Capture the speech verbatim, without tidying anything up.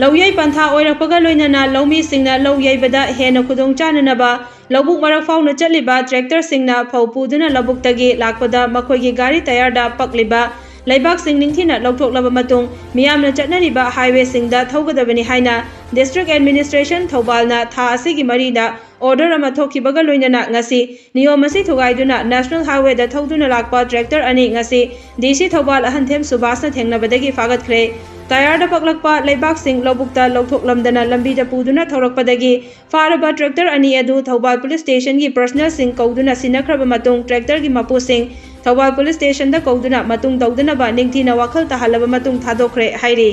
ꯂꯧ ꯌꯩ ꯄꯟꯊꯥ ꯑꯣꯏꯔꯛꯄꯒ ꯂꯣꯏꯅꯅ ꯂꯧꯃꯤꯁꯤꯡꯅ ꯂꯧ ꯌꯩꯕꯗ ꯍꯦꯟꯅ ꯈꯨꯗꯣꯡ ꯆꯥꯅꯅꯕ ꯂꯧꯕꯨꯛ ꯃꯔꯛ ꯐꯥꯎꯅ ꯆꯠꯂꯤꯕ ꯇ꯭ꯔꯦꯛꯇꯔꯁꯤꯡꯅ ꯐꯧ ꯄꯨꯗꯨꯅ ꯂꯧꯕꯨꯛꯇꯒꯤ ꯂꯥꯛꯄꯗ ꯃꯈꯣꯏꯒꯤ ꯒꯥꯔꯤ ꯇꯌꯥꯔꯗ ꯄꯛꯂꯤꯕ ꯂꯩꯕꯥꯛꯁꯤꯡ ꯅꯤꯡꯊꯤꯅ ꯂꯧꯊꯣꯛꯂꯕ ꯃꯇꯨꯡ ꯃꯤꯌꯥꯝꯅ ꯆꯠꯅꯔꯤꯕ ꯍꯥꯏꯋꯦꯁꯤꯡꯗ ꯊꯧꯒꯗꯕꯅꯤ ꯍꯥꯏꯅ ꯗꯤꯁꯇ꯭ꯔꯤꯛ ꯑꯦꯗꯃꯤꯅꯤꯁꯇ꯭ꯔꯦꯁꯟ ꯊꯧꯕꯥꯜꯅ ꯊꯥ ꯑꯁꯤꯒꯤ ꯃꯔꯤꯗ ꯑꯣꯔꯗꯔ ꯑꯃ ꯊꯣꯛꯈꯤꯕꯒ ꯂꯣꯏꯅꯅ ꯉꯁꯤ ꯅꯤꯌꯣꯝ ꯑꯁꯤ ꯊꯨꯒꯥꯏꯗꯨꯅ ꯅꯦꯁꯅꯦꯜ ꯍꯥꯏꯋꯦꯗ ꯊꯧꯗꯨꯅ ꯂꯥꯛꯄ ꯇ꯭ꯔꯦꯛꯇꯔ ꯑꯅꯤ ꯉꯁꯤ ꯗꯤ ꯁꯤ ꯊꯧꯕꯥꯜ ꯑꯍꯟꯊꯦꯝ ꯁꯨꯕꯥꯁꯅ ꯊꯦꯡꯅꯕꯗꯒꯤ ꯐꯥꯒꯠꯈ꯭ꯔꯦ꯫ ꯇꯌꯥꯔꯗ ꯄꯛꯂꯛꯄ ꯂꯩꯕꯥꯛꯁꯤꯡ ꯂꯧꯕꯨꯛꯇ ꯂꯧꯊꯣꯛꯂꯝꯗꯅ ꯂꯝꯕꯤꯗ ꯄꯨꯗꯨꯅ ꯊꯧꯔꯛꯄꯗꯒꯤ ꯐꯥꯔꯕ ꯇ꯭ꯔꯦꯛꯇꯔ ꯑꯅꯤ ꯑꯗꯨ ꯊꯧꯕꯥꯜ ꯄꯨꯂꯤꯁ ꯁ꯭ꯇꯦꯁꯟꯒꯤ ꯄꯔꯁꯅꯦꯜꯁꯤꯡ ꯀꯧꯗꯨꯅ ꯁꯤꯟꯅꯈ꯭ꯔꯕ ꯃꯇꯨꯡ ꯇ꯭ꯔꯦꯛꯇꯔꯒꯤ ꯃꯄꯨꯁꯤꯡ ꯊꯧꯕꯥꯜ ꯄꯨꯂꯤꯁ ꯁ꯭ꯇꯦꯁꯟꯗ ꯀꯧꯗꯨꯅ ꯃꯇꯨꯡ ꯇꯧꯗꯅꯕ ꯅꯤꯡꯊꯤꯅ ꯋꯥꯈꯜ ꯇꯥꯍꯜꯂꯕ ꯃꯇꯨꯡ ꯊꯥꯗꯣꯛꯈ꯭ꯔꯦ ꯍꯥꯏꯔꯤ꯫